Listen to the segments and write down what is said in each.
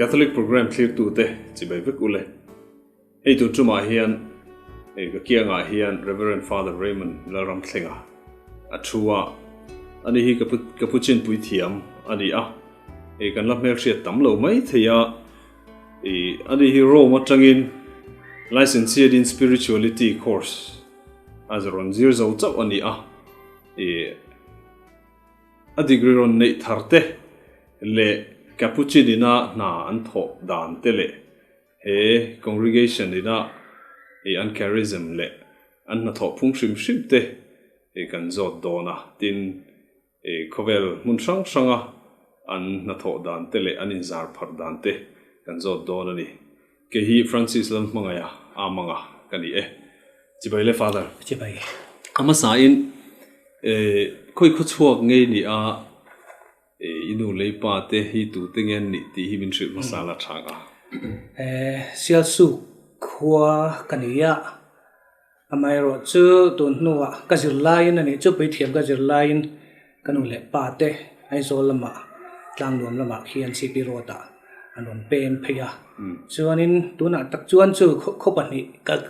Catholic Programme thlirtute chibai vek ule. Hei tun tumah hian hei ka kiangah hian Rev. Father Raymond Lalramthlenga a thu a, ani hi ka pu ka pu chinpui thiam a ni a, hei kan la hmelhriat tam lo mai thei a, ih ani hi Rome atangin Licentiate in Spirituality course a rawn zir zo chauh a ni a, ih A degree rawn neih thar te leh Capuchin ina hna an thawh dan te leh he congregation ina i an charism leh an hnathawh phung hrim hrim te i kan zawt dawn a, tin i khawvel hmun hrang hranga an hnathawh dan te leh an inzar pharh dan te kan zawt dawn a ni. Kei hi Francis Lalhmangaiha Amanga ka ni e. Chibai le Father. Chibai. A hmasain khawi khaw chhuak ngei ni a i nu lei pa te hi tute nge an nih tih hi min hrilh hmasa la tha ang a. Sialsuk khua ka ni a, amaherawhchu tun hnuah ka zir laiin a nih chu puithiam ka zir laiin Ka nu leh pa te Aizawl lamah Tlangnuam lamah khian CP Road ah an rawn pem phei a. Chuanin tunah tak chuan chu khaw pahnih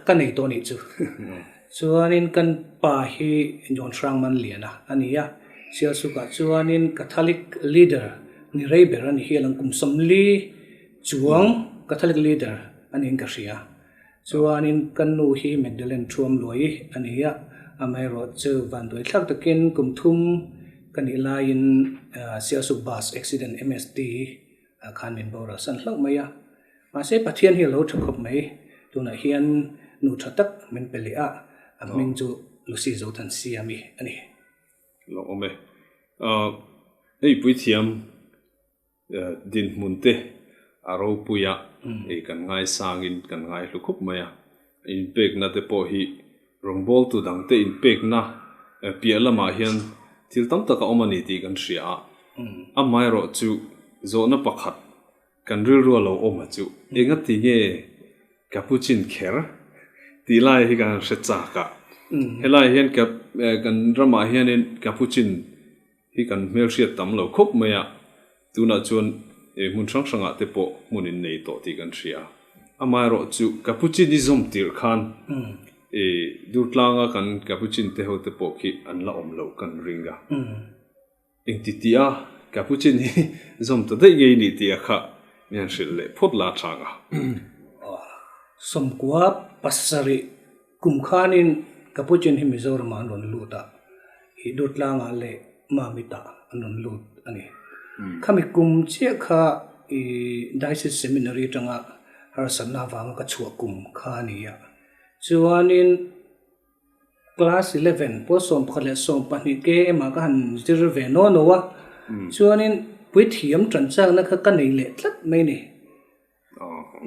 ka nei tawh anih chu. Chuanin kan pa hi John Hrangman Liana a ni a. Sialsukah chuanin Catholic leader ni rei ber a ni hial ang kum 40 chuang Catholic leader a niin ka hria. Chuanin ka nu hi Magdalene Thuam Luai a ni a, amaherawh chu vanduai thlak takin kum thum ka nih laiin Sialsuk Bus accident MST ah khan min boral san hlauh mai a. Mahse Pathian hi a lo tha khawp mai, tunah hian nu tha tak min pe leh a, a hming chu Lucy Zothansiami a ni. Lo awm e. Hei puithiam Dinhmun te a ropui a, ei kan ngaisangin kan ngaihlu khawp mai a. Inpekna te pawh hi rawngbawltu dangte inpekna piah lamah hian thil tam tak a awm a ni tih kan hria a. Amaherawh chu zawhna pakhat kan rilru a lo awm a chu engati nge Capuchin kher tih lai hi kan hre chak a. Helai hian kan ramah hianin Capuchin hi kan hmelhriat tam lo khawp mai a, tunah chuan eh hmun hrang hrangah te pawh hmun in nei tawh tih kan hria a. Amaherawh chu Capuchinism tirh khan eh Durtlanga kan Capuchin te ho te pawh khi an la awm loh kan ring a. Engti tih a Capuchin hi zawm ta daih ngei nih tih a kha mi han hrilh leh phawt la tha ang a. 97 Kum khanin Capuchin hi Mizoramah an rawn lut a, ih Durtlangah leh Mamitah an rawn lut a ni. Khami kum chiah kha ih Diocese Seminary atanga harsatna avanga ka chhuah kum kha a ni a. Chuanin Class 11, pawl 11 leh 12 KM ah ka han zir ve naw naw a, chuanin puithiam tanchakna kha ka nei leh tlat mai a ni.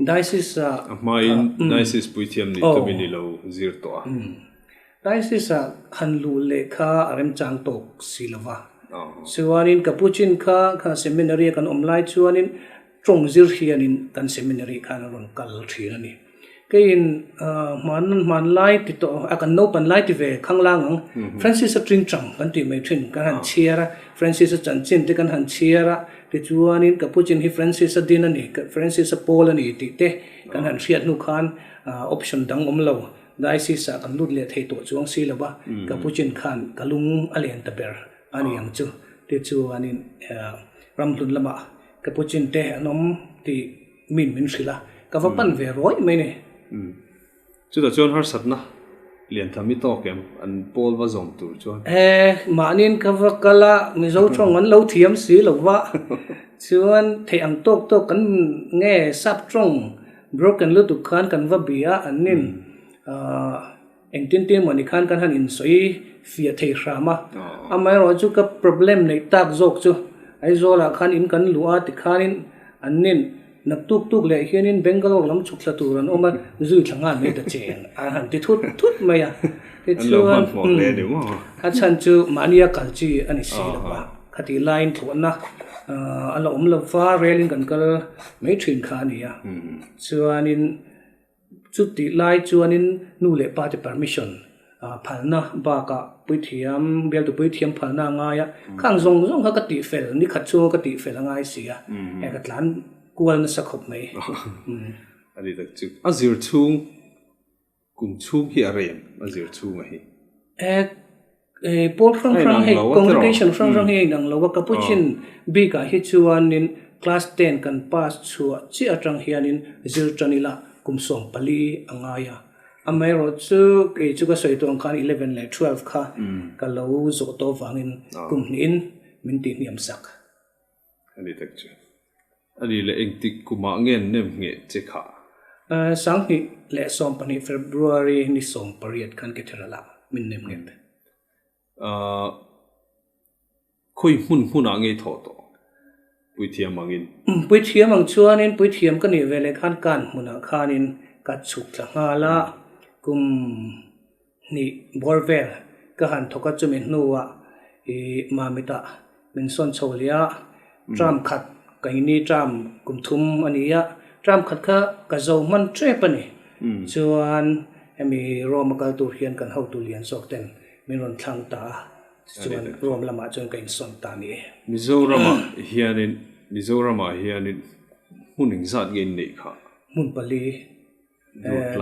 Diocese ah. A hmain Diocese puithiam nih tumin i lo zir tawh a. Diocese ah han luh leh kha a remchang tawk si lo va. Chuanin Capuchin kha kha seminary a kan awm lai chuanin tawng zir hianin kan seminary khan a rawn kal thin a ni. Keiin hman hmanlai ti tawh a kan naupan lai ti ve khanglang ang Francis a tingtang kan tih mai thin kan han chhiar a, Francis a chanchin te kan han chhiar a, tichuanin Capuchin hi Francis a din a ni, Francis a pawl a ni tih te kan han hriat hnu khan option dang awm lo Diocese ah kan lut leh thei tawh chuang si lo va, Capuchin khan ka lung a len ta ber a ni ang chu tichuanin ramhlun lamah Capuchin te an awm tih Min min hrilh a, ka va pan ve rawih mai ni. Umm. Chutah chuan harsatna lian tham i tawk em? An pawl va zawm tur chuan. E, mahniin ka va kal a, Mizo tawng an lo thiam si lo va. Chuan theih ang tawk tawk kan nge sap tawng broken lutuk khan kan va bia a, an nin ahh engtin tin mawni khan kan han insawi fiah thei hram a. Amaherawh chu ka problem neih tak zawk chu Aizawlah khan in kan luh a tikhanin an nin nak tuk tuk leh hianin Bangalore lam chhuk thla tur an awm a, zui thla nghal mai ta chen a han ti thut thut mai a. Tichuan a chhan chu mahnia kal chi a ni si lo va, khatih laiin thlawhna a la awm lo va, rail in kan kal mai thin kha a ni a. Chuanin Chutih lai chuanin nu leh pa te permission phalna bakah puithiam, bialtu puithiam phalna a ngai a, khang zawng zawng kha ka tihfel, ni khat chhunga ka tihfel a ngai si a, hei ka tlan kual nasa khawp mai. A ni tak chu. A zir chhung kum chhung hi a rem a zir chhunga hi. E pawl hrang hrang hei congregation hrang hrang hi a inang lo a, Capuchin bikah hi chuanin class ten kan pass chhuah chiah atang hianin zir tan ila kum 14 a ngai a. Amaherawhchu kei chu ka sawi tawh ang khan 11 leh 12 kha ka lo zawh tawh avangin kum hnihin min tihhniam sak. A ni tak chu. A ni leh engtik kumah nge an nem ngheh che kha? 2012 February ni 18 khan Cathedral ah min nem nghet. Khawi hmun hmunah nge i thawh tawh? Puithiam angin. Puithiam ang chuanin puithiam ka nih ve leh khan kan hmunah khanin ka chhuk thla nghal a, kum hnih bawr vel ka han thawk a, chumi hnuah ih Mamitah min sawn chho leh a, term khat ka ini term kum thum a ni a, term khat kha ka zo hman tep a ni. Chuan hemi Rome a kal tur hian kan hotu lian zawk ten min rawn thlang ta a, chuan Rome lamah chuan ka insawn ta a ni. Mizoramah hianin Mizoramah hianin hmun engzat nge in neih kha? Hmun pali.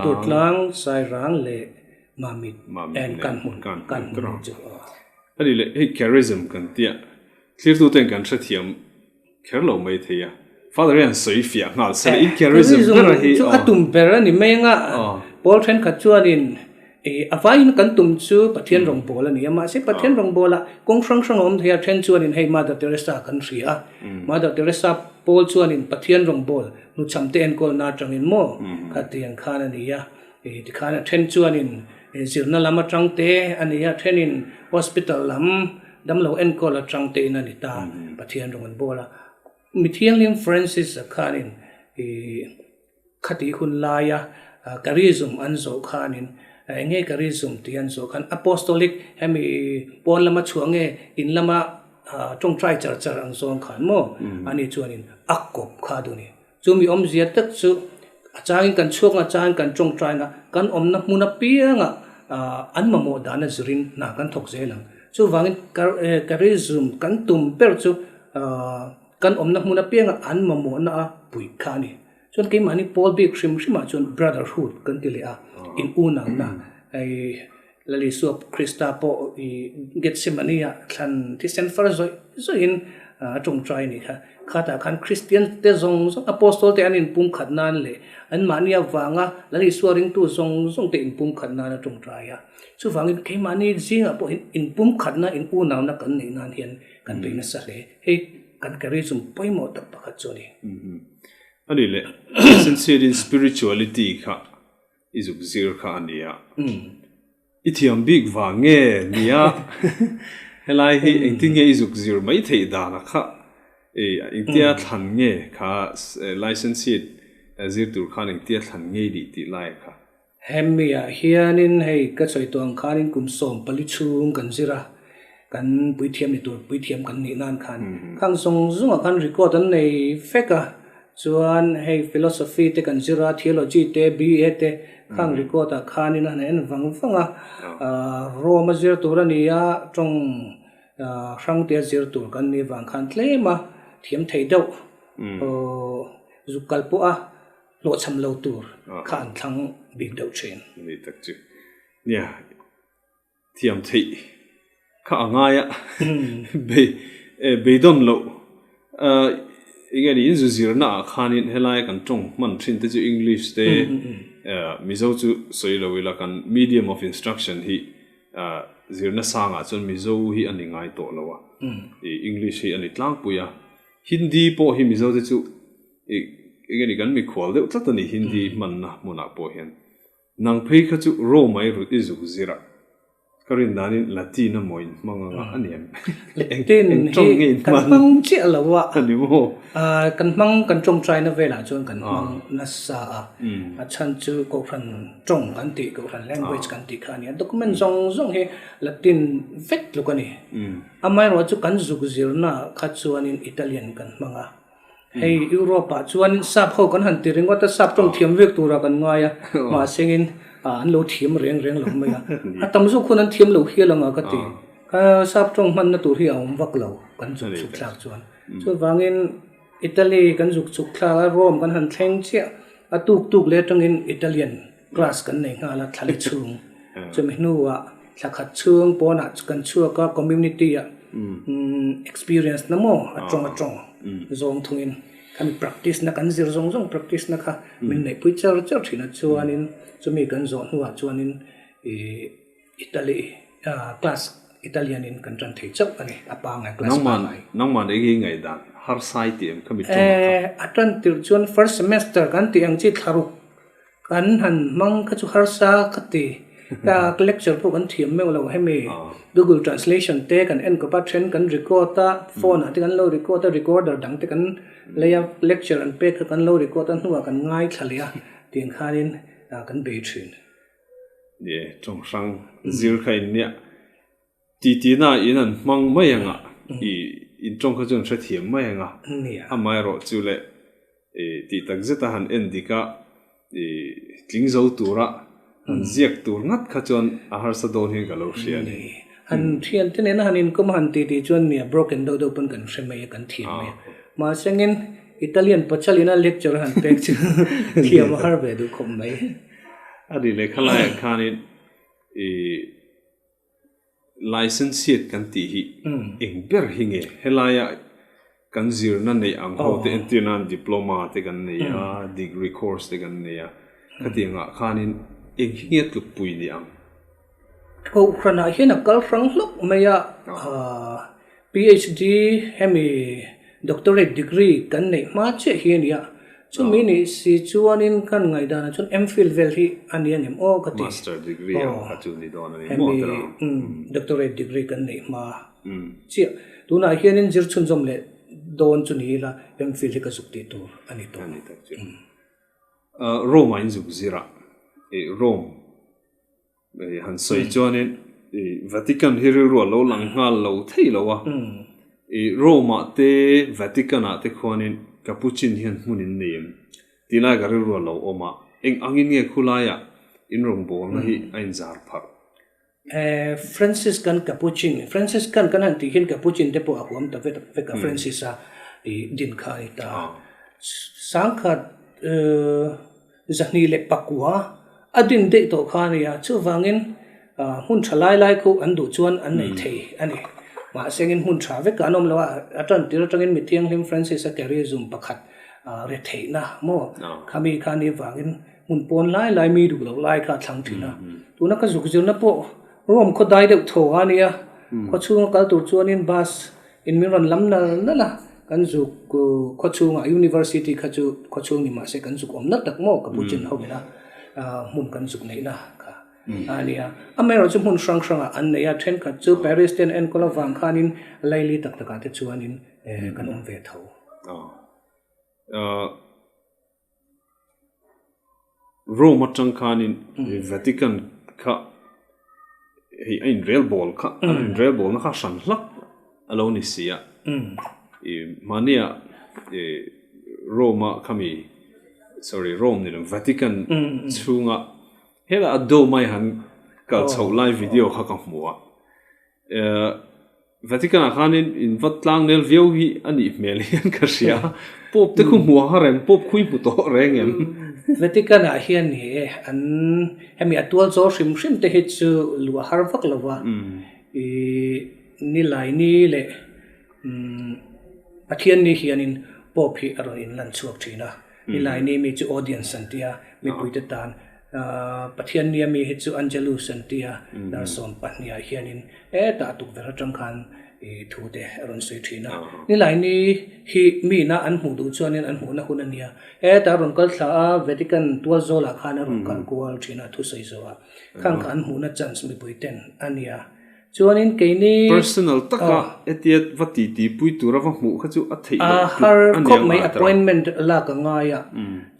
Durtlang, Sairang leh Mamit and Kanhmun Kanhmun chu aw. A ni leh hei charism kan tia thlirtu ten kan hrethiam kher lo mai thei a, Father hian sawi fiah nghal se in charism ber a hi aw. Chu a tum ber a ni mai anga Paul thenkhat chuanin a vaiin kan tum chu Pathian rawngbawl a ni a, mahse Pathian rawngbawlah kawng hrang hrang a awm thei a, then chuanin hei Mother Teresa kan hria a, Mother Teresa Paul chuanin Pathian rawngbawl Hnuchham te enkawlna atangin maw khatiang khan a ni a, tikhan a then chuanin zirna lam atang te a ni a, thenin hospital lam damlo enkawl atang te in a ni ta, Pathian rawng an bawl a. Mithianghlim Francis a khanin khati hun laia charism an zawh khanin eng nge charism tih an zawh khan apostolic hemi pawn lama chhuah nge in lama Tawngtai char char ang zawng khan maw ani chuanin a kawp kha duh a ni. Chumi awmzia tak chu a changin kan chhuak a, changin kan tawngtai a, kan awmna hmun apiangah an mamawh dana zirin hna kan thawk zel ang. Chuvangin charism kan tum ber chu kan awmna hmun apiangah an mamawhna a puih kha a ni. Chuan keimahni pawl bik hrim hrimah chuan brotherhood kan ti leh a, in unauhna hei Lal Isua Krista pawh i Gethsemane-ah thlan thisen far zawih zawihin a tawngtai a nih kha. Khatah khan Kristian te zawng zawng, Apostol te an inpumkhat nan leh anmahni avanga Lal Isua ringtu zawng zawng te inpumkhat nan a tawngtai a. Chuvangin keimahni zingah pawh hian inpumkhatna, in unauna kan neih nan hian kan bei nasa hle. Hei kan charism pawimawh tak pakhat chu a ni. A ni leh, Licentiate in Spirituality kha I zuk zir kha a nia. I thiam bik vang nge nia? Helai hi engtin nge i zuk zir mai theih dan a kha? Engtia thlan nge kha licentiate zir tur khan engtia thlan nge i nih tih lai a kha? Hemi ah hianin hei ka sawi tawh ang khanin kum 14 chhung kan zir a, kan puithiam ni tur puithiam kan nih nan khan khang zawng zawngah khan record an nei vek a. Chuan hei philosophy te kan zir a, theology te, BA te khang record ah khanin a han en vang vang a, Rome a zir tur a ni a, tawng hrang te a zir tur kan nih vang khan tlem a thiam thei deuh zuk kal pawh a hlawhchham lo tur kha an thlang bik deuh thin. Ni tak chu. Nia, Thiam theih kha a ngai a, beidawn loh eng nge ni in zu zirna ah khanin helai kan tawng hman thin te chu English te Mizo chu sawi lo ila kan medium of instruction hi zirna sangah chuan Mizo hi a ni ngai tawh lo a, English hi a ni tlangpui a, Hindi pawh hi Mizo te chu eng nge ni kan mikhual deuh tlat a ni Hindi hmanna hmunah pawh hian. Nang phei kha chu Rome ai rut i zuk zir a, ka rin danin Latin a maw in hmang anga a ni em? Latin Eng tawng nge hi in kan hman? hmang chiah lo a. A ni maw? Kan hmang kan tawngtaina velah chuan kan hmang nasa a, a chhan chu Kohhran tawng kan tih, Kohhran language kan tih kha a ni a, document zawng zawng hi Latin vek tluk a ni. Amaherawhchu chu kan zuk zirnaah kha chuanin Italian kan hmang a. Hei Europe ah chuan sap ho kan han ti ringawt a, sap tawng thiam vek turah kan ngai a, mahsengin an lo thiam reng reng lo mai a, a tam zawk hun an thiam lo hial anga ka ti, ka sap tawng hmanna tur hi a awm vak lo kan chuk chuk thlak chuan. Chuvangin Italy kan zuk chhuk thlak a, Rome kan han thleng chiah a tuk tuk leh atangin Italian class kan nei nghal a thlali chhung. Chumi hnuah thla khat chhung pawnah kan chhuak a community ah experience na maw a tawng a tawng zawng thungin khami practice na kan zir zawng zawng practice na kha min neihpui char char thin a chuanin chumi kan zawh hnuah chuanin ih Italy class Italian in kan tan thei chauh a ni a pangai class pangai. Nangman eng hi ngaihdan harsai tih em khami tawng ah kha? A tan tirh chuan first semester kan tih ang chi thlaruk kan han hmang kha chu harsa ka ti. Ka lecture pawh kan thiam meuh lo hemi Google translation te kan en kawp a then kan record a phone ah te kan lo record a recorder dang te kan lei a lecture an pek kha kan lo record a hnuah kan ngaithla leh a tiang khanin kan bei thin. Ni e, tawng hrang zir kha in nia. Titina in an hmang mai anga, i in tawng kha chu an hrethiam mai anga. Amaherawh chu le tih tak zeta han en dik a, i tling zo tura han ziak tur ngat kha chuan a harsa dawn hian ka lo hria a ni. Han thian te nena han inkawm a han ti tih chuan nia broken deuh deuh pawn kan hre mai a, kan thiam mai a. Mahsengin Italian pachalina lecture han pek chu thiam a har ve duh khawp mai. A ri leh khalaiah khanin i licentiate kan tih hi eng ber hi nge? Helaia kan zirna neih ang ho te entir nan diploma te kan nei a, degree course te kan nei a, khatiangah khanin eng hi nge tlukpui ni ang? Kohhranah hian a kal hrang hlawk mai a, PhD hemi Doctorate degree kan neih hma chiah hi a ni a, chumi nih si chuanin kan ngaihdanah chuan MPhil vel hi a ni angem aw ka ti. Master degree ang kha chu ni dawn a ni maw tiraw? Hemi doctorate degree kan neih hma chiah. Tunah hianin zir chhunzawm leh dawn chu ni ila MPhil hi ka zuk tih tur a ni tawh. A ni tak chu. Rome ah in zuk zir a, Rome Han sawi chuanin Vatican hi rilru a lo lang nghal lo thei lo a, Rome ah te Vatican ah te khuanin Capuchin hian hmun in nei em tih lai ka rilru a lo awm a, eng angin nge khulaiah in rawngbawlna hi a inzar pharh? Franciscan Capuchin, Franciscan kan han tih hian Capuchin te pawh a huam ta vek vek a, Francis-a din kha a ni ta. Sangkhat 209 a din daih tawh kha a ni a, chuvangin hmun tha lai lai khu an duh chuan an nei thei a ni. Mahse engin hmun tha vek an awm lo a, a tan tir atangin mi thianghlim Francis a charism pakhat re theihna maw khami kha ni vangin hmun pawn lai lai mi duh loh lai kha a thlang thin a. Tuna ka zuk zirna pawh Rome khaw dai deuh tho a nia, khaw chhunga kal tur chuanin bus In min rawn lam nal nal a, kan zuk khaw chhungah University kha chu khaw chhung ni mahse kan zuk awm nal tak maw ka pu chen ho ina hmun kan zuk neihna kha a nia. Amaherawh chu hmun hrang hrangah an nei a, thenkhat chu Paris te an enkawl avang khanin laili tak takah te chuanin kan awm ve tho. Rome atang khanin Vatican kha hei a inrel bawl kha a inrel bawlna kha hran hlak a lo ni si a. Ih mahnia ih Rome a khami sorry Rome ni lo Vatican chhunga hela a dome a i han kal chhoh lai video kha ka hmu a. Vatican ah khanin in va tlang nel viau hi a nih hmel hian ka hria. Pope te khu hmuh a reng, Pope khui hmu tawh reng em? Vatican ah hian ni e, an hemi a tual chaw hrim hrim te hi chu luah har vak lo va, ih Nilaini leh Pathianni hianin Pope hi a rawn inlan chhuak thin a. Nilaini mi chu audience an tia, mipuite tan Pathiannia mi hi chu Angelus an tia, dar 12 ah hianin hetah tukverh atang khan thu te a rawn sawi thin a. Nilaini hi mina an hmuh duh chuanin an hmuhna hun a nia, hetah a rawn kal thla a, Vatican tual zawlah khan a rawn kal kual thin a thusawi zawh ah khang kha an hmuhna chance mipuiten a nia. Chuanin keini. Personal taka hetia va titi pui tura va hmuh kha chu a theih loh tluk a nia khawp mai appointment lak a ngai a.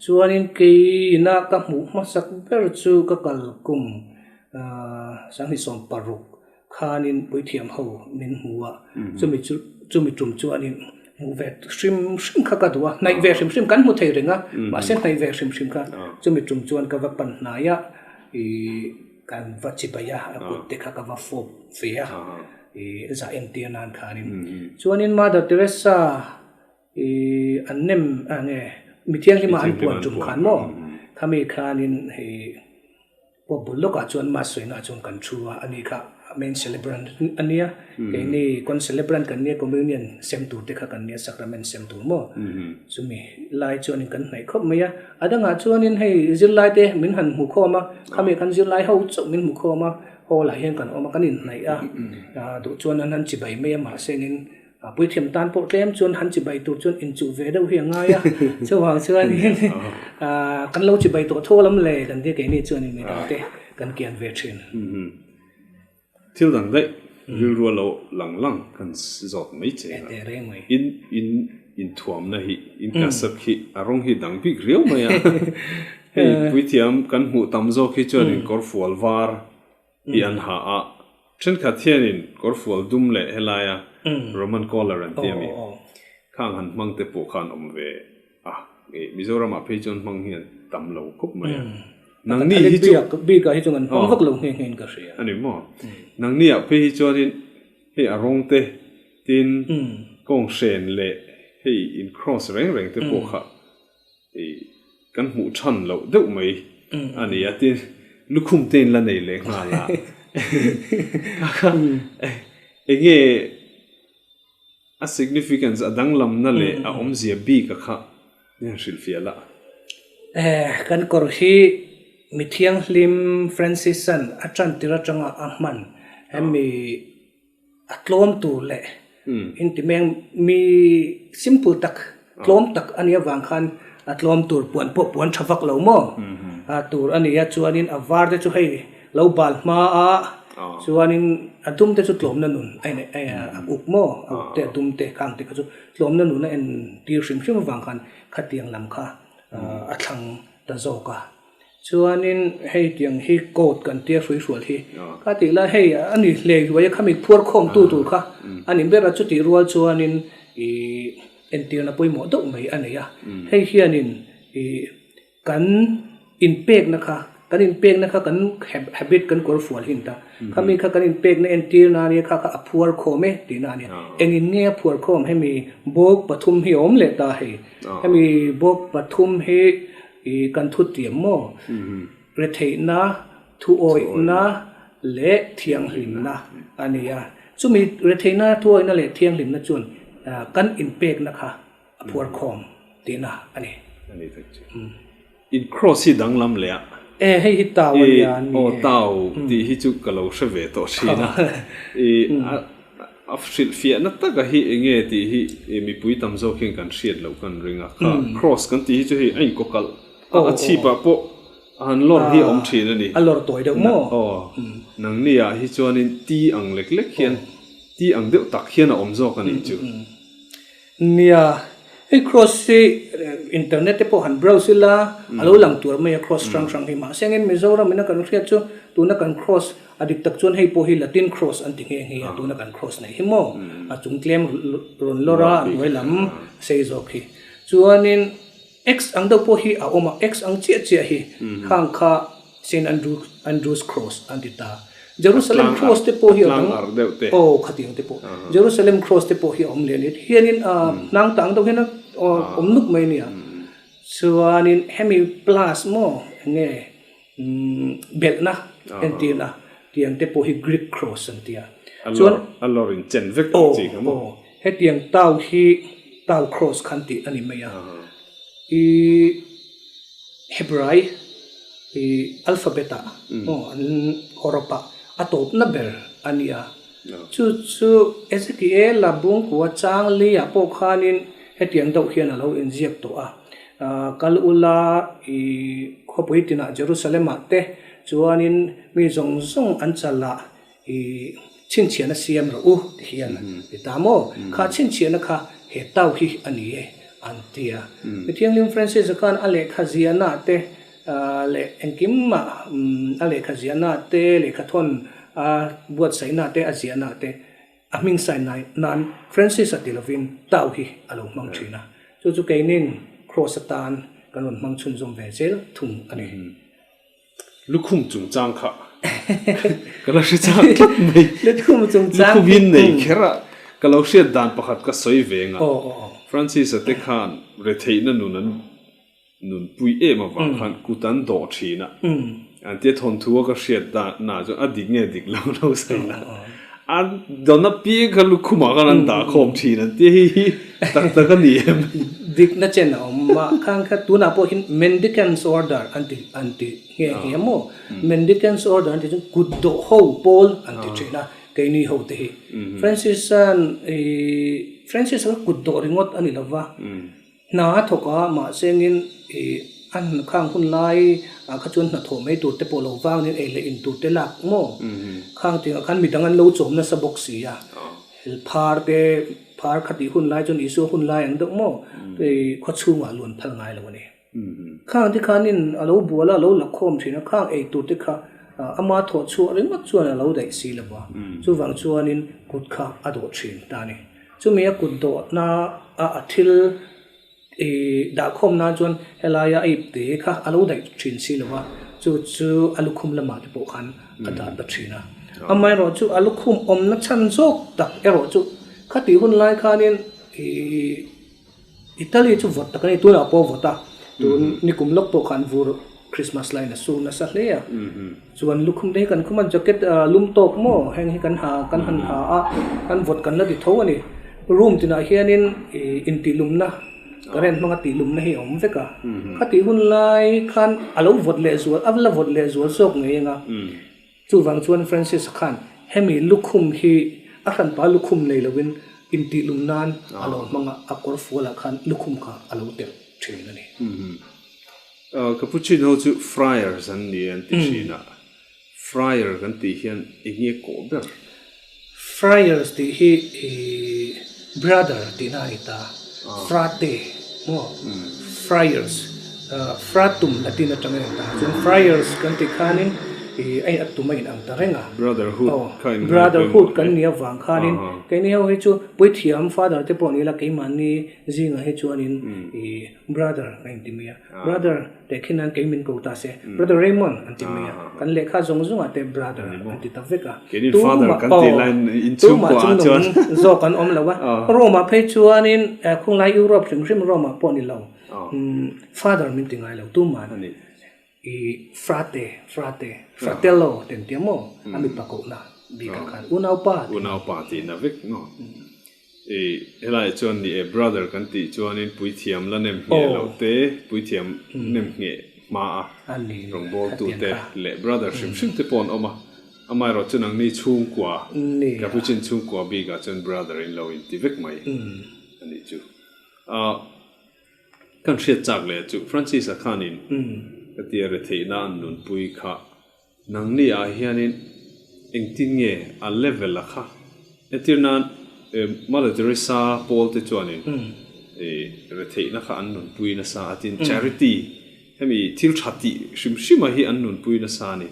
Chuanin keina ka hmuh hmasak ber chu ka kal kum 2016 khanin puithiam ho min hmu a. Chumi chu chumi tum chuanin hmuh ve hrim hrim kha ka duh a, hnaih ve hrim hrim kan hmu thei reng a, mahse hnaih ve hrim hrim kha chumi tum chuan ka va pan hnai a ih. Kan va chibai a, a kut te kha ka va fawp ve a, i zah entir nan khanin. Chuanin Mother Teresa I an nem a nge mi thianghlima an puan tum khan maw khami khanin hei pawh bul lawkah chuan mass sawina ah chuan kan thu a, ani kha main celebrant a nia keini concelebrant kan nia communion sem tur te kha kan nia sacrament sem tur maw chumi lai chuanin kan hnaih khawp mai a, a dangah chuanin hei zirlai te min han hmu khawm a khami khan zirlai ho chauh min hmu khawm a hall ah hian kan awm a kan inhnaih a duh chuan an han chibai mai a mahse engin A puithiam tan pawh tlem chuan han chibai tur chuan inchuh ve deuh hi a ngai a, chuvang chuanin kan lo chibai tawh tho lam le kan tia keini chuanin midangte kan kian ve thin. Thil dang daih rilru a lo lang lang kan zawt mai che a, in in inthuamna hi in kasak hi a rawng hi dang bik riau mai a, hei puithiam kan hmuh tam zawk hi chuanin kawrfual var hi an ha a, thenkhat hianin kawrfual dum leh helaia Roman collar an ti a mi, khang han hmang te pawh khan awm ve a, Mizoramah phei chuan hmang hi an tam lo khawp mai a. Nangni hi chu. Bikah hi chuan an hmang vak lo nghe nghe in ka hria. A ni maw? Nangni ah phei hi chuanin hei a rawng te tin kawng hren leh hei in cross reng reng te pawh kha Kan hmuh than loh deuh mai a ni a, tin lukhum te in la nei leh nghal a. Enge a significance a danglamna leh a awmzia bik a kha i han hrilhfiah la. Kan kawr hi Mithianghlim Francis-a'n a tantir atanga a hman hemi A tlawm tur leh intimeng mi simple tak, tlawm tak a nih avang khan a tlawm tur puan pawh puan tha vak lo maw tur a ni a, chuanin a var te chu hei lo bal hma a, chuanin a dum te chu tlawmna nun a a uk maw, a uk te a dum te khang te kha chu tlawmna nun a entir hrim hrim avang khan khatiang lam kha a thlang ta zawk a. Chuanin hei tiang hi coat kan tia hrui hrual hi ka tih lai hei a ni hlei hluai a khami phuar khawm tu tur kha a ni ber a chutih rual chuanin ih entirna pawimawh deuh mai a nei a hei hianin ih kan inpekna kha kan inpekna kha kan habit kan kawr fual hi a ni ta khami kha kan inpekna entirna ania kha kha a phuar khawm e tihna a nia engin nge a phuar khawm hemi bawk pathum hi a awm leh ta hei hemi bawk pathum hi. I kan thu tiam maw? Retheihna, thuawihna leh thianghlimna a ni a. Chumi retheihna, thuawihna leh thianghlimna chuan kan inpekna kha a phuar khawm tihna a ni. A ni tak chu. In cross hi danglam leh a. E, hei hi tau a nia an ni e. Aw, tau tih hi chu ka lo hre ve tawh thin a. I A hrilhfiahna taka hi eng nge tih hi mipui tam zawk hian kan hriat loh kan ring a, kha cross kan tih hi chu hei a inkawkalh a, a chhipah pawh a han lawr hi a awm thin a ni. A lawr tawi deuh maw? Aw, nangni ah hi chuanin ti ang lek lek hian, ti ang deuh tak hian a awm zawk a nih chu. Nia, hei cross hi internet te pawh han browse ila a lo lang tur mai a cross hrang hrang hi mahse engin Mizoram ina kan hriat chu tuna kan cross a dik tak chuan hei pawh hi Latin cross an ti nghe nghe a tuna kan cross neih hi maw a chung tlem rawn lawr a a hnuai lam sei zawk hi chuanin X ang deuh pawh hi a awm a X ang chiah chiah hi khang kha Saint Andrew Andrew's Cross an ti ta. Jerusalem Cross te pawh hi a dang aw khatiang te pawh Jerusalem Cross te pawh hi a awm leh a ni. Hianin hnang tang deuh hian a awm nuk mai nia. Chuanin hemi plus maw enge belhna entirna tiang te pawh hi Greek Cross an ti a. Chuan a lawr in chen vek ang chi kha maw. Aw hetiang tau hi tau cross khan tih a ni mai a. I Hebrai i alphabet ah maw an hawrawp ah a tawpna ber a ni a. Chu chu Ezekiel a bungkua chang li ah pawh khanin hetiang deuh hian a lo inziak tawh a. Kal ula i khawpui tinah Jerusalem ah te chuanin mi zawng zawng an chal ah i chhinchhiahna siam rawh u ti hian ti ta maw? Kha chhinchhiahna kha he tau hi a ni e an ti a. Mithianghlim Francis-a khan a lehkha ziahna te leh engkim ah a lehkha ziahna te, lehkha thawn a buatsaihna te, a ziahna te a hming sign nan Francis-a ti lovin tau hi a lo hmang thin a. Chu chu keinin Kross atan kan rawn hmang chhunzawm ve zel thung a ni. Lukhum chungchang kha ka la hre chak tlat mai. Lukhum chungchang. Lukhum hi nei kher a, ka lo hriat dan pakhat ka sawi ve nga. Francis-a te khan retheihna nun an nunpui em avang khan kut an dawh thin a, an tia thawnthu a ka hriat dan ah chuan a dik nge dik lo lo sawi la, an dawn apiang kha lukhumah khan an dah khawm thin an tia hei hi tak tak a ni em? Dikna chen a awm a, khang kha tunah pawh hian Mendicants Order an ti an ti nghe nghe maw? Mendicants Order an tih chuan kut dawh ho pawl an ti thin a, keini ho te hi. Francis-a'n ih Francis-a kha kut dawh ringawt a ni lo va. Hna a thawk a, mahse engin ih a hna khang hun lai ah kha chuan hnathawh mai tur te pawh lo vangin ei leh in tur te lak maw? Khang tingah khan midang an lo chawm nasa bawk si a, phar te phar kha tih hun lai chuan Isua hun lai ang deuh maw? Ih khaw chhungah luan phal ngai lo a ni. Khang te khanin a lo bual a, a lo la khawm thin a, khang ei tur te kha ama thawh chhuah ringawt chuan a lo daih si lo va, chuvang chuanin kut kha a dawh thin ta a ni. Chumi a kut dawhna a a thil ih dahkhawm nan chuan helaia a ipte kha a lo daih thin si lo va, chu chu a lukhum lamah te pawh khan a dah ta thin a. Amaherawh chu a lukhum awmna chhan zawk tak erawh chu khatih hun lai khanin ih Italy chu vawt tak a ni, tunah pawh vawt a, tun nikum lawk pawh khan vur Christmas laiin a sur nasa hle a, chuan lukhum te hi kan khum a, jacket lum tawk maw heng hi kan ha kan han ha a, kan vawt kan la ti tho a ni, room tinah hianin ih intihlumna current hmanga tihlumna hi a awm vek a, khatih hun lai khan a lo vawt leh zual a la vawt leh zual zawk ngei ang a. Chuvang chuan Francis khan hemi lukhum hi a hranpa lukhum nei loin intihlum nan a lo hmang a, a kawr fualah khan lukhum kha a lo telh thin a ni. Capuchin ho chu friars an ni an ti thin a, friar kan tih hian eng nge kawh ber? Friars tih hi brother tihna a ni ta, frate maw? Friars, fratum Latin atangin a ni ta. Chuan friars kan tih khanin a a tum a inang ta reng a. Brotherhood kha in ngai Brotherhood kan nih avang khanin keini ho hi chu puithiam father te pawh ni ila keimahni zingah hi chuanin brother kan inti mai a. Brother teh khin nan kei min ko ta se, Brother Raymond an ti mai a, kan lehkha zawng zawngah te Brother an ti ta vek a. Tumah aw, tumah chungnung zawk an awm lo a. Rome ah phei chuanin khunglai Europe hrim hrim Rome ah pawh ni lo, Father min ti ngai lo tuman i frate, frate, fratello te an ti a maw, a mipa kohna bikah khan unaupa tih. Unaupa tihna vek maw. I helaiah chuan ni e brother kan tih chuanin puithiam la nem ngheh loh te, puithiam nem ngheh hma a rawngbawltu te leh brother hrim hrim te pawh an awm a, amaherawh chu nangni chhungkua Capuchin chhungkua bikah chuan brother in lo inti vek mai a nih chu. Kan hriat chak leh chu Francis-a khanin ka tia retheihna an nunpui kha Nangni ah hianin engtin nge a level a kha? Entir nan Mother Teresa pawl te chuanin retheihna kha an nunpui nasa a tin charity hemi thil tha tih hrim hrim ah hi an nunpui nasa a ni.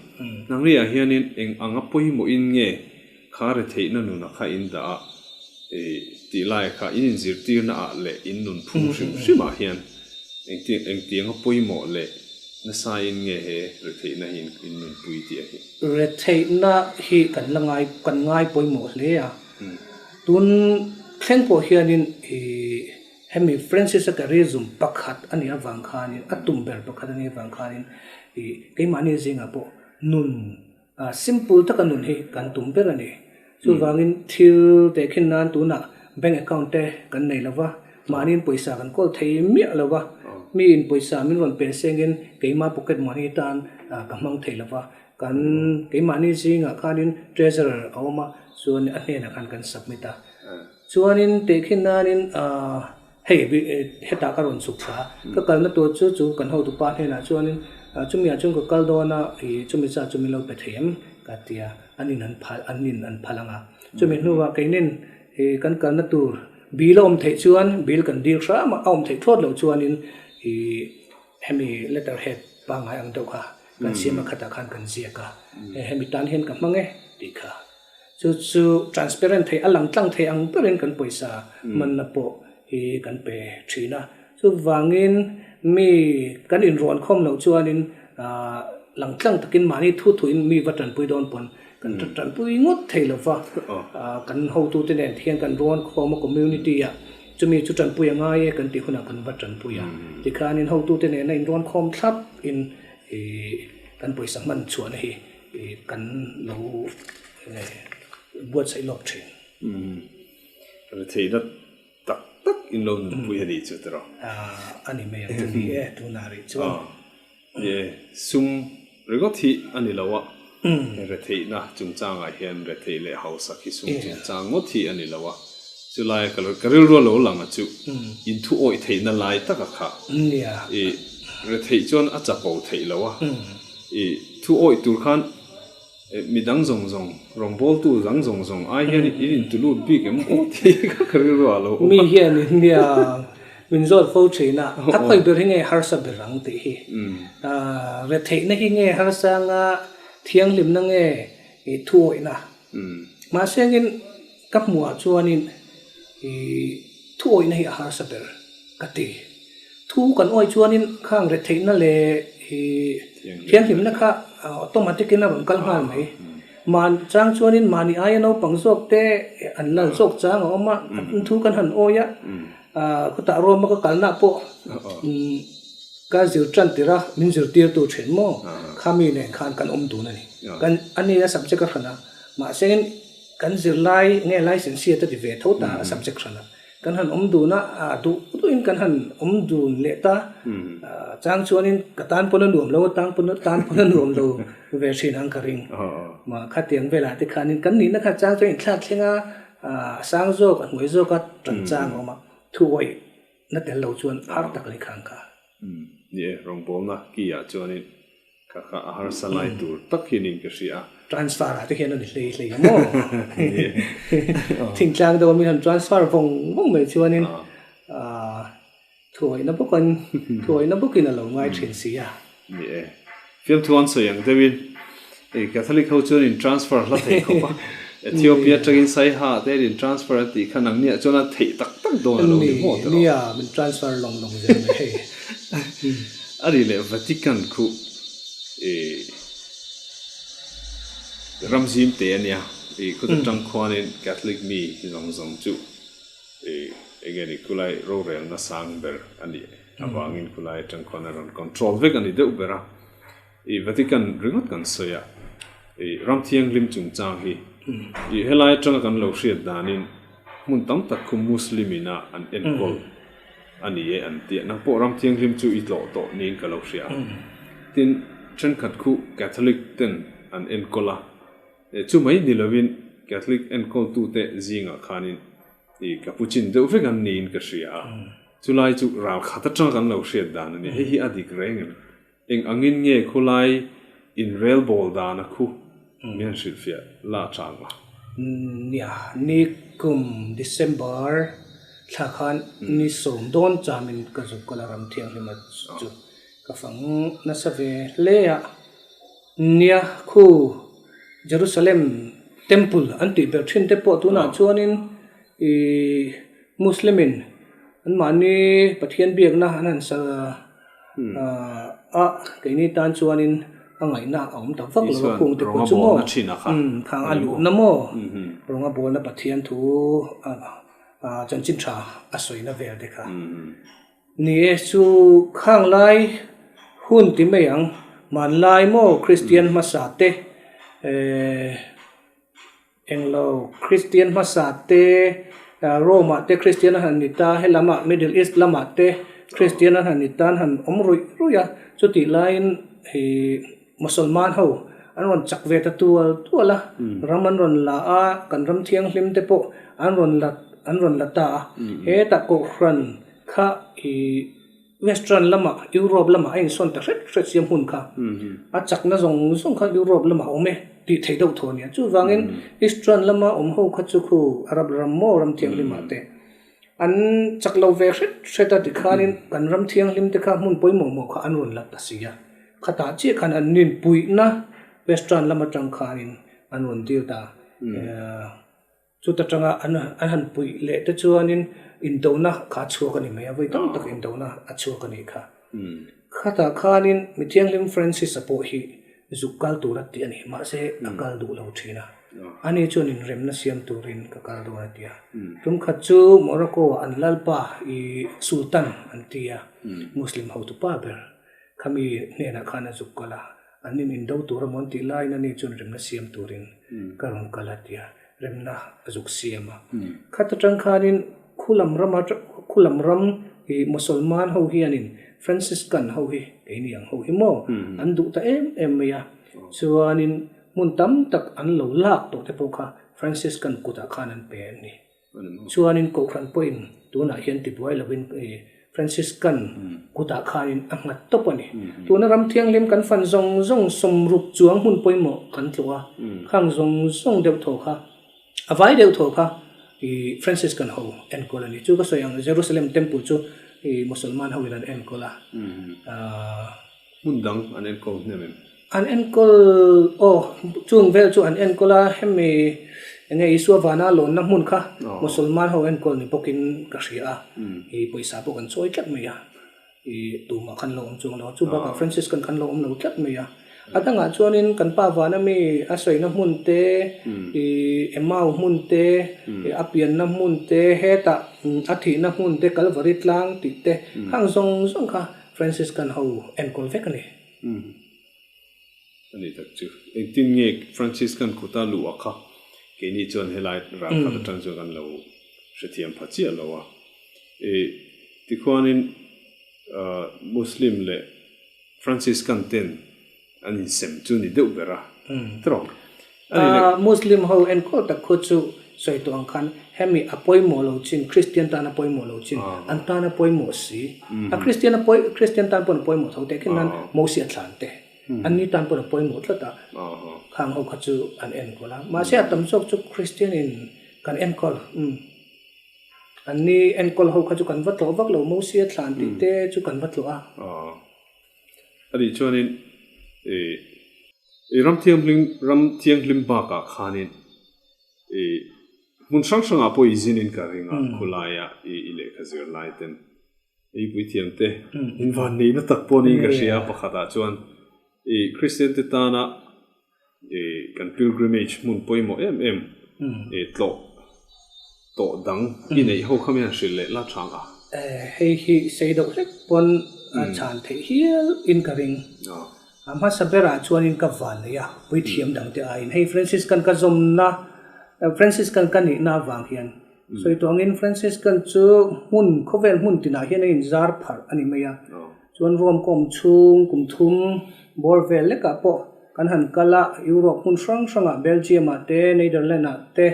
Nangni ah hianin eng anga pawimawhin nge kha retheihna nuna kha in dah a tih lai kha in inzirtirna ah leh in nunphung hrim hrim ah hian Engti engtianga pawimawh leh nasain nge he retheihna hi in nunpui tih a hi? Retheihna hi kan la ngai kan ngai pawimawh hle a. Tun thleng pawh hianin ih hemi Francis-a charism pakhat a nih avang khanin a tum ber pakhat a nih avang khanin ih keimahni zingah pawh nun Simple taka nun hi kan tum ber a ni. Chuvangin thil tehkhin nan tunah bank account te kan nei lo va, mahniin pawisa kan kawl thei miah lo va, miin pawisa min rawn pe sengin keima pocket money tan ka hmang thei lo va, kan keimahni zingah khanin treasurer a awm a, chuan a hnenah khan kan submit a. Chuanin tehkhin nanin Hei hetah ka rawn chhuk thla a, ka kalna tur chu chu kan hotupa hnenah chuanin chumiah chuan ka kal dawn a, ih chumi zat chu min lo pe thei em ka ti a, an in an phal an in an phal ang a. Chumi hnuah keinin ih kan kalna tur bill a awm theih chuan bill kan dil hram a, a awm theih thlawt loh chuanin ih hemi letter head pangngai ang deuh kha kan siam a khatah khan kan ziak a, hemi tan hian ka hmang e tih kha. Chu chu transparent thei a lang tlang thei ang berin kan pawisa hmanna pawh hi kan pe thin a. Chuvangin mi kan inrawn khawm loh chuanin lang tlang takin mahni thu thuin mi va tanpui dawn pawn kan tanpui ngawt thei lo va. Kan hotute nen hian kan rawn khawm a community ah. Chumi chu tanpui a ngai e kan tih hunah kan va tanpui a. Tikhanin hotute nena inrawn khawm thlap in ih kan pawisa hman chhuahna hi ih kan lo buatsaih lawk thin. Retheihna tak tak in lo nunpui a nih chu tiraw? A ni mai ang chu ni e tunah rih chuan. Ni e, sum ringawt hi a ni lo a, retheihna chungchangah hian retheih leh hausak hi sum chungchang ngawt hi a ni lo a, chulai ka ka rilru a lo lang a chu in thu awih theihna lai taka kha i retheih chuan a chapo theih lo a, i thu awih tur khan midang zawng zawng rawngbawltu dang zawng zawng ai hian in intulut bik em aw tih kha ka rilru ah a lo awm a. Mi hian nia Min zawt fo thin a, a khawi ber hi nge harsa ber ang tih hi. Retheihna hi nge harsa anga thianghlimna nge thuawihna. Mahse angin ka hmuhah chuanin thuawihna hi a harsa ber ka ti. Thu kan awih chuanin khang retheihna leh thianghlimna kha automatic in a rawn kal nghal mai. Man chang chuanin mahni aia naupang zawk te an lal zawk chang a awm a, thu kan han awih a. Khutah Roma ka kalna pawh ka zir tan tir a, min zirtirtu thin maw? Khami nen khan kan awm dun a ni. Kan a ni a subject a hran a, mahse kan zirlai nge licence te ti ve tho ta a subject hran a, kan han awm dun a, duh duhin kan han awm dun leh ta, chang chuanin ka tan pawn a nuam lo a, tan pawn tan pawn a nuam lo ve thin ang ka ring. Khatiang velah te khanin kan nihna kha chang chuan inthlak thleng a, A sang zawk, a hnuai zawk a tan chang a awm a, thu awih na tel lo chuan har tak leh khan kha. Ni e, rawngbawlna ki ah chuanin kha kha a harsa lai tur tak hian in ka hria a. Transfer ah te hian a ni hlei hlei a maw? Thingtlang deuh a min han transfer vawng vawng mai chuanin thuawihna bawkin thuawihna bawkin a lo ngai thin si a. Ni e, fiamthu an sawi ang deuhin ei Catholic ho chuan in transfer hla thei khawp a, Ethiopia atangin Saiha te in transfer an tih kha nangniah chuan a theih tak tak dawn a lo ni maw tiraw? Nia, min transfer lawng lawng zel mai hei. A ri leh Vatican khu i ram zim te a nia, i khuta tang khuanin Catholic mi zawng zawng chu I enge ni khulai rorelna sang ber a nih avangin khulai atang khuan a rawn control vek a ni deuh ber a. I Vatican ringawt kan sawi a, i ram thianghlim chungchang hi i helai atanga kan lo hriat danin hmun tam tak khu Muslim ina an enkawl a ni e an ti a. Nang pawh ram thianghlim chu i tlawh tawh niin ka lo hria a. Tin, thenkhat khu Catholic ten an enkawl a. Chu mai ni lovin Catholic enkawltute zingah khanin i Capuchin deuh vek an niin ka hria a, chulai chu ral khat atanga kan lo hriat dan a ni. Hei hi a dik reng em? Eng angin nge khawlai inrel bawl dana khu min han hrilhfiah la chang a? Nia, ni kum December thla khan ni sawm dawn chamin ka zuk kal a ram thianghlim a chu ka fang nasa ve hle a. Nia, khu Jerusalem Temple an tih ber thin te pawh tunah chuanin ih Muslim-in anmahni Pathian biakna an han sa a, keini tan chuanin a ngaihna a awm ta vak lo a khung te pawh chu maw khang a luhna maw rawnga bawlna Pathian thu chanchin tha a sawina vel te kha. Ni e, chu khang lai hun ti mai ang, hmanlai maw Kristian hmasa te eh englo Kristian hmasa te Rome ah te Kristian a han ni ta, helam ah Middle East lam ah te Kristian an han ni ta an han awm ruih ruih a, chutih laiin ih Musalman ho an rawn chak ve ta tual tual a, ram an rawn la a, kan ram thianghlim te pawh an rawn la an rawn la ta a, hetah Kohhran kha ih Western lamah Europe lamah a insawn ta hret hret sia hmun kha a chakna zawng zawng kha Europe lamah a awm e tih theih deuh thaw a nia. Chuvangin Eastern lama awm ho kha chu khu Arab ram maw ram thianghlimah te An chak lo ve hret hret a tikhanin kan ram thianghlim te kha hmun pawimawh mawh kha an rawn la ta si a. Khatah chiah khan an ninpuihna Western lam atang khanin an rawn dil ta. Chuta tanga an an han puih leh te chuanin indona kha a chhuak a ni mai a, vawi tam tak indona a chhuak a nih kha. Khatah khanin mi thianghlim Francis-a pawh hi zuk kal tur a ti a ni, mahse a kal duh lo thin a. Ani chuan inremna siam turin ka kal dawn a ti a. Tum khat chu Morocco-ah an lalpa i Sultan an ti a, Muslim hotupa ber khami hnenah khan a zuk kal a. An in indo tur amaw an tih laiin ani chuan remna siam turin ka rawn kal a ti a, remna a zuk siam a. Khat atang khanin khulam rama khulam ram i Mosolman ho hianin Franciscan ho hi keini ang ho hi maw an duh ta em em mai a, chuanin hmun tam tak an lo lak tawh te pawh kha Franciscan kutah khan an pe a ni. Chuanin Kohhran pawhin tunah hian tibuai lovin Franciscan kutah khanin a nghat tawp a ni. Tuna ram thianghlim kan fan zawng zawng sawmruk chuang hmun pawimawh kan tlawh a, khang zawng zawng deuh thaw kha, a vai deuh thaw kha Franciscan ho enkawl a ni. Chu ka sawi ang Jerusalem Temple chu Musalman hoin an enkawl a. Hmun dang an enkawl hnem em? An enkawl, aw, chung vel chu an enkawl a, hemi enge Isua vana lawnna hmun kha Musulman ho enkawl ni bawkin ka hria a, i pawisa pawh kan chawi tlat mai a, i tumah khan lo awm chuang lo, chu bakah Franciscan khan lo awm lo tlat mai a. A dangah chuanin kan pa vana mi a sawina hmun te, i Emau hmun te, a pianna hmun te, hetah a thihna hmun te, Kalvari tlang tih te, khang zawng zawng kha Franciscan ho enkawl vek a ni. Umm. A ni tak chu. Engtin nge Franciscan kuta luh a kha? Keini chuan helai ral khat atang chuan kan lo hrethiam pha chiah lo a. I tikhuanin Muslim leh Franciscan ten an insem chu ni deuh ber a. Trawng. A ni leh. Muslim ho enkawl tak khu chu sawi tawh ang khan hemi a pawimawh lo chin, Christian tan a pawimawh lo chin, an tan a pawimawh si. A Christian a pawi, Christian tan pawn a pawimawh tho teh khin nan Mosia thlan te an ni tan pawn a pawimawh tlat a, khang ho kha chu an enkawl a. Mahse a tam zawk chu Christian in kan enkawl, umm. An ni enkawl ho kha chu kan va tlawh vak lo, Mosia thlan tih te chu kan va tlawh a. A nih chuanin ih ih ram thianghlim ram thianghlim bakah khanin ih hmun hrang hrangah pawh i zinin ka ring a khawlaia ih i lehkha zir lai ten ei puithiam te invan neihna tak pawh niin ka hria pakhatah chuan ih Kristian te tana ih kan pilgrimage hmun pawimawh em em ih tlawh tawh dang i neih ho kha mi han hrilh leh la tha ang a. Hei hi sei deuh hlek pawn a chhan theih hial in ka ring. A hmasa berah chuanin ka van nei a, puithiam dangte aiin hei Franciscan ka zawmna, Franciscan ka nihna avang hian sawi tawh angin Franciscan chu hmun khawvel hmun tinah hian a inzar pharh a ni mai a. Chuan Rome ka awm chhung kum thum bawr vel lekah pawh kan han kal a, Europe hmun hrang hrangah Belgium ah te, Netherlands ah te,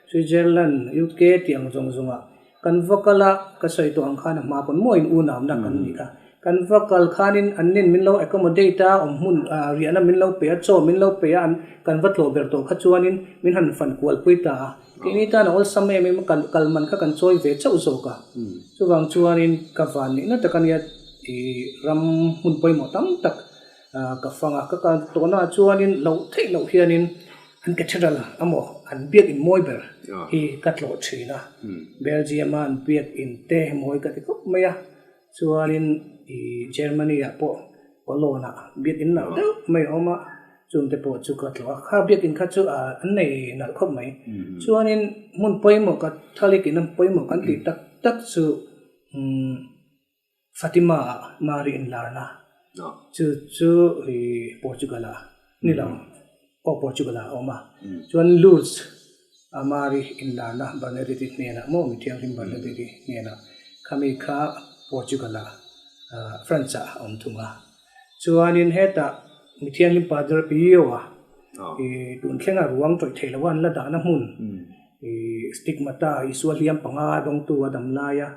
Switzerland, UK tih ang zawng zawngah kan va kal a, ka sawi tawh ang khan a hma pawn mawiin unauna kan nih kha. Kan va kal khanin an nin min lo accommodate a, awm hmun riahna min lo pe a, chaw min lo pe a, an kan va tlawh ber tawh kha chuanin min han fan kual pui ta a. Keini tan a awlsam em em a, kal kal man kha kan chawi ve chauh zawk a. Chuvang chuanin ka van nihna tak a nia ih ram hmun pawimawh tam tak ka fang a, ka kal tawhnaah chuanin loh theih loh hianin an cathedral amaw an biak in mawi ber hi ka tlawh thin a. Belgium a an biak in te mawi ka ti khawp mai a, chuanin ih Germany ah pawh Cologne ah biak in nalh deuh mai a awm a, chungte pawh chu ka tlawh a, kha biak in kha chu an nei nalh khawp mai. Chuanin hmun pawimawh Catholic in a pawimawh kan tih tak tak chu umm Fatima ah Mari inlarna chu chu ih Portugal ah ni lo aw Portugal ah a awm a, chuan Lourdes a Mari inlarna Bernadette hnenah maw mithianghlim Bernadette hnenah khami kha Portugal ah France ah a awm thung a, chuanin hetah mithianghlim Padre Pio a ih tun thlenga ruang tawih theih loh a an la dahna hmun ih stigmata Isua hliam panga dawngtu a dam laia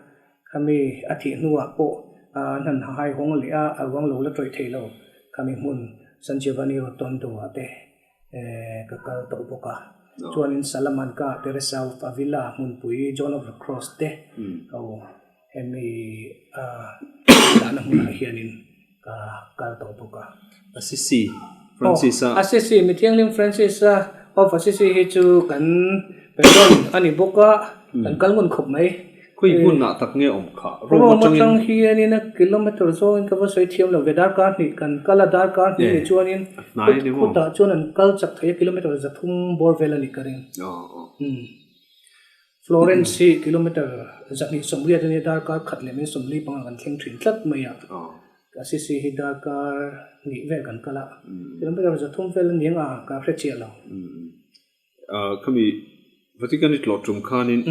Khami a thih hnuah pawh an han hahai hawng leh a, a ruang lo la tawih thei lo. Khami hmun San Giovanni Rotondo ah te ka kal tawh bawk a. Chuanin Salamanca, Teresa of Avila hmunpui John of the Cross te ho hemi a dahna hmunah hianin ka kal tawh bawk a. Assisi, Francis a. Assisi, Mithianghlim Francis a of Assisi hi chu kan patron a ni bawk a, kan kal ngun khawp mai. Khawi hmunah tak nge awm kha? Rome atang hianin a kilometer zawngin ka va sawi thiam lo ve, darkar hnih kan kal a, darkar hnih nih chuanin khutah chuan an kal chak thei a, kilometer 300 bawr vel a nih ka ring. Florence hi kilometer 280 a nia, darkar khat leh min 45 kan thleng thin tlat mai a, Assisi hi darkar hnih vel kan kal a, kilometer 300 vel a ni ang a, ka hre chiah lo. Khami Vatican i tlawh tum khanin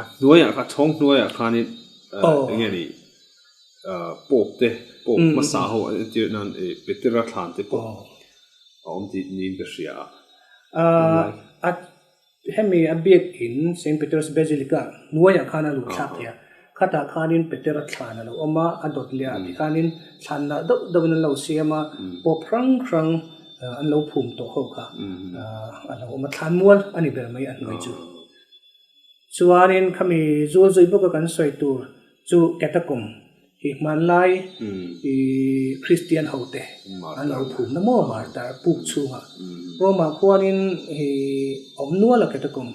a hnuaiah kha chhawng hnuaiah khanin eng nge ni Pope te Pope hmasa ho an entir nan Petera thlan te pawh a awm tih niin ka hria a. A hemi a biakin Saint Peter's Basilica hnuaiah khan a luh thlak thei a, khatah khanin Petera thlan a lo awm a, a dawt leh ah tikhanin thlan lah deuh deuhin an lo siam a, Pope hrang hrang An lo phum tawh ho kha a lo awm a, thlan mual a ni ber mai a hnuai chu. Chuanin khami zual zui bawka kan sawi tur chu catacomb hi hmanlai Kristian hote an lo phum na maw martar puk chhungah. Rome-ah khuanin hi awm nual a catacomb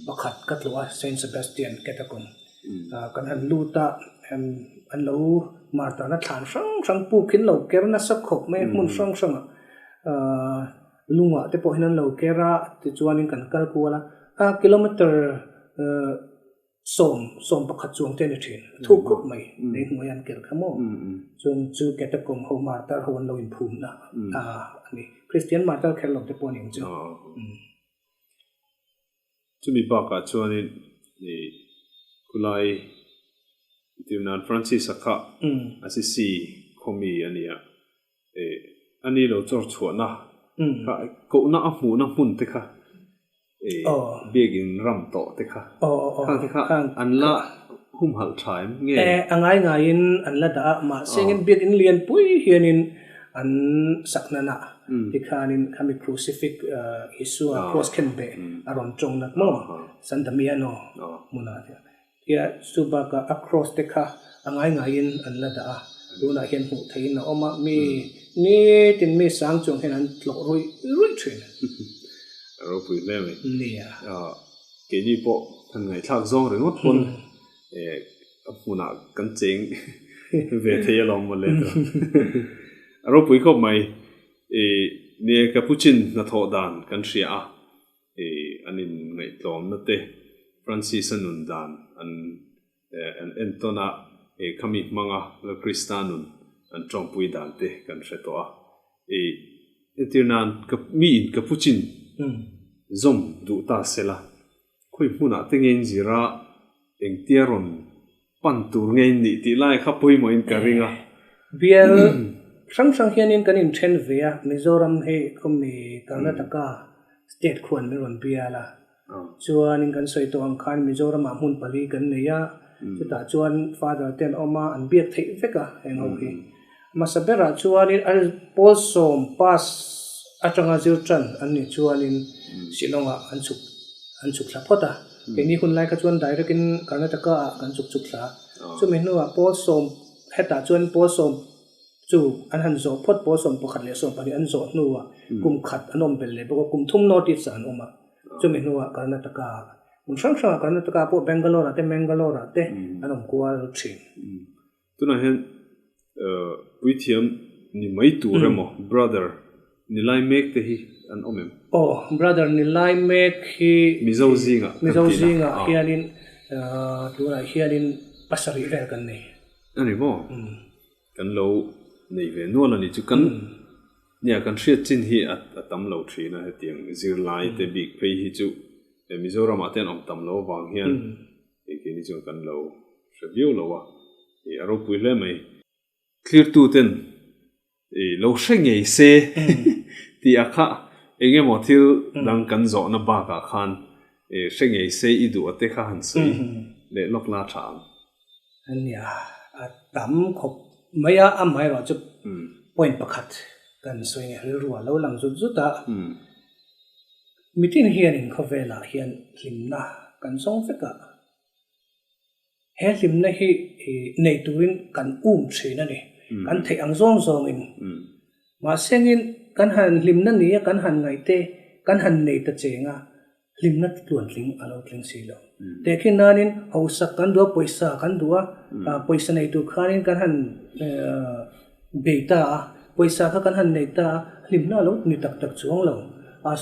pakhat ka tlawh a, Saint Sebastian catacomb. Kan han lut a, an lo martarna thlan hrang hrang puk hi an lo ker nasa khawp mai a, hmun hrang hrangah lungah te pawh hian an lo ker a, tichuanin kan kal kual a, a kilometer sawm, sawm pakhat chuang te a ni thin, a thuk khawp mai, lei hnuai an ker kha maw, chung chu catacomb ho martar ho an lo inphumna a ni, Kristian martar kher lo te pawh a ni ang chu. Chumi bakah chuanin ih khulai tirnan Francis-a kha Assisi khawmi a ni a, ih a ni lo chawr chhuahna kha kohna a hmuhna hmun te kha ih biakin ram tawh te kha khang te kha an la humhalh tha em nge? A ngai ngaiin an la dah a, mahse engin biakin lianpui hianin an sak nana tikhanin khami crucifix Isua cross khen beh a rawn tawng nat maw San Damiano hmunah hian tia chu bakah a cross te kha a ngai ngaiin an la dah a, tunah hian hmuh theihin a awm a, mi nitin mi sang chuang hian an tlawh ruih ruih thin. A ropui hle mai. Nia. Keini pawh han ngaihthlak zawng ringawt pawn a hmunah kan cheng ve thei alawm mawle tu. A ropui khawp mai. I ni e Capuchin hnathawh dan kan hria a, i an in ngaihtlawmna te Francis-a nun dan an an entawn a, i khami hmanga Lal Krista nun an tawngpui dan te kan hre tawh a. I entir nan mi in Capuchin zawm duh ta sela, khawi hmunah te nge in zir a, engtia rawn pan tur nge in nih tih lai kha pawimawhin ka ring a. Bial hrang hrang hianin kan inthen ve a, Mizoram hei khawmi Karnataka state khuan min rawn bial a, chuanin kan sawi tawh ang khan Mizoramah hmun pali kan nei a, chutah chuan father te an awm a, an biak theih vek a heng ho hi. Hmasa berah chuanin a pawl sawm pass atanga zir tan an nih chuanin Shillong-ah an chhuk an chhuk thla phawt a. Keini hun lai kha chuan direct in Karnataka ah kan chhuk chhuk thla a. Chumi hnuah pawl sawm hetah chuan pawl sawm chu an han zawh phawt pawl sawm pakhat leh sawm pahnih an zawh hnuah kum khat an awm belh leh bawk a, kum thum notice ah an awm a. Chumi hnuah Karnataka ah hmun hrang hrangah Karnataka pawh Bangalore ah te Mangalore ah te an awm kual thin. Tunah hian puithiam ni mai tur emaw brother ni lai mek te hi an awm em? Aw, brother ni lai mek hi Mizo zingah kan Mizo zingah hianin tunah hianin pasarih vel kan nei. A ni maw? Kan lo nei ve nual a ni chu kan nia kan hriat chin hi a tam lo thin a hetiang zirlai te bik phei hi chu Mizoramah te an awm tam lo avang hian Hei keini chuan kan lo hre viau lo a, ih a ropui hle mai. Thlirtu ten ih lo hre ngei se tih a kha eng emaw thil dang kan zawhna bakah khan ih hre ngei se i duh a te kha han sawi leh lawk la tha ang. Ania, a tam khawp mai a, amaherawhchu point pakhat kan sawi nge rilru a lo lang zut zut a. Mitin hianin khawvelah hian hlimna kan zawng vek a, he hlimna hi nei turin kan um thin a ni, kan theih ang zawng zawngin. Mahsengin kan han hlimna nia kan han ngaih te kan han nei ta cheng a, Hlimna tluantling a lo tling si lo. Tehkhin nanin hausak kan duh a, pawisa kan duh a, pawisa nei tur khanin kan han bei ta a, pawisa kha kan han nei ta a, hlimna a lo ni tak tak chuang lo.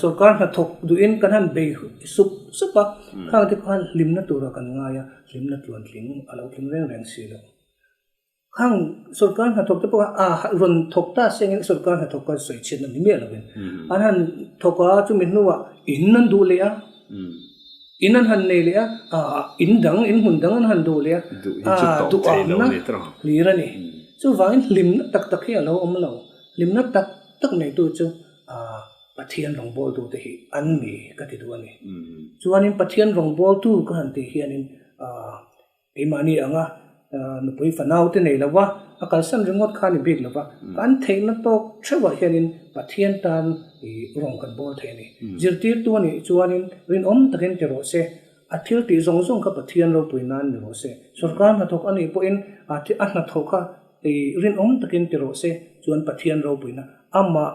Sorkar hnathawk duhin kan han bei sup sup a, khang te khan hlimna tura kan ngai a, hlimna tluantling a lo tling reng reng si lo. Khang sorkar hnathawk te pawh a rawn thawk ta sengin sorkar hnathawk kha sawi chhiat na ni miah lovin an han thawk a chumi hnuah in an duh leh a in an han nei leh a in dang in hmun dang an han duh leh a duhawmna hlir a ni. Chuvangin hlimna tak tak hi a lo awm lo. Hlimna tak tak neitu chu Pathian rawngbawltu te hi an ni ka ti duh a ni. Chuanin Pathian rawngbawltu ka han tih hianin Keimahni anga nupui fanau te nei lova a kalsan ringawt kha a ni bik lova, kan theihna tawk theuhah hianin Pathian tan rawng kan bawl thei a ni. Zirtirtu a nih chuanin rinawm takin ti rawh se, a thil tih zawng zawng kha Pathian ropui nan ni rawh se. Sorkar hnathawk a nih pawhin a hnathawh kha rinawm takin ti rawh se, chuan Pathian ropuina amah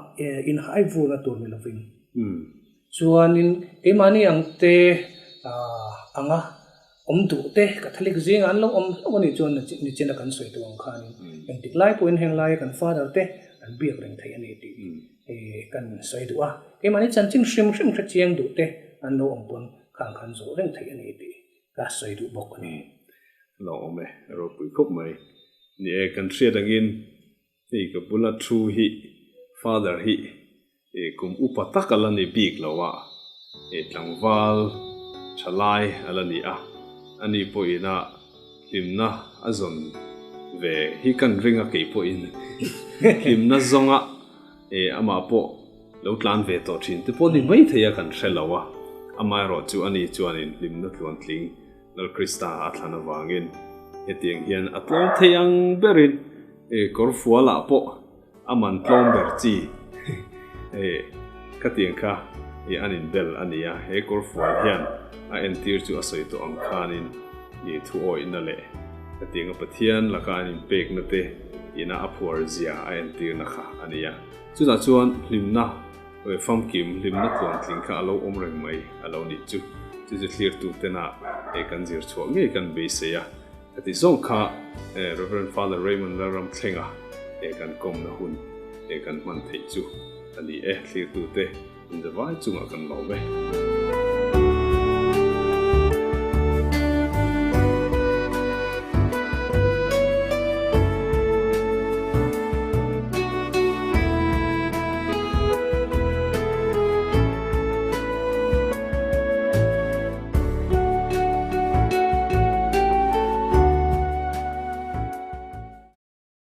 inhai vurna tur ni lovin. Chuanin keimahni ang te anga awm duh te Catholic zingah an lo awm hlauh a nih chuan nichin a kan sawi duh ang khanin engtik lai pawhin heng laia kan father te an biak reng thei a ni tih kan sawi duh a. Keimahni chanchin hrim hrim hre chiang duh te an lo awm pawn khang khan zawh reng thei a ni tih ka sawi duh bawk a ni. Lo awm e, ropui khawp mai. Ni e, kan hriat angin Hei ka bula thu hi father hi kum upa tak a la ni bik lo a, tlangval tha lai a la ni a, ani pawhin a hlimna a zawn ve hi kan ring a kei pawhin hlimna zawnga amah pawh lo tlan ve tawh thin te pawh ni maithei a kan hre lo a, amaherawhchu ani chuanin hlimna tluantling Lal Krista a thlan avangin hetiang hian a tlawm thei ang berin kawr fualah pawh a man tlawm ber chi khatiang kha an inbel a ni a. He kawr fual hian a entir chu a sawi tawh ang khanin thuawihna leh hetianga Pathian laka an inpekna te ina a phuar zia a entirna kha a ni a. Chutah chuan hlimna Famkim hlimna tluantling kha a lo awm reng mai a lo nih chu. Chu chu thlirtu tena he kan zir chhuah ngei kan beisei a. Heti zawng kha Rev. Father Raymond Lalramthlenga he kan kawmna hun he kan hman theih chu a ni e. Thlirtute inzavai chungah kan lawm e.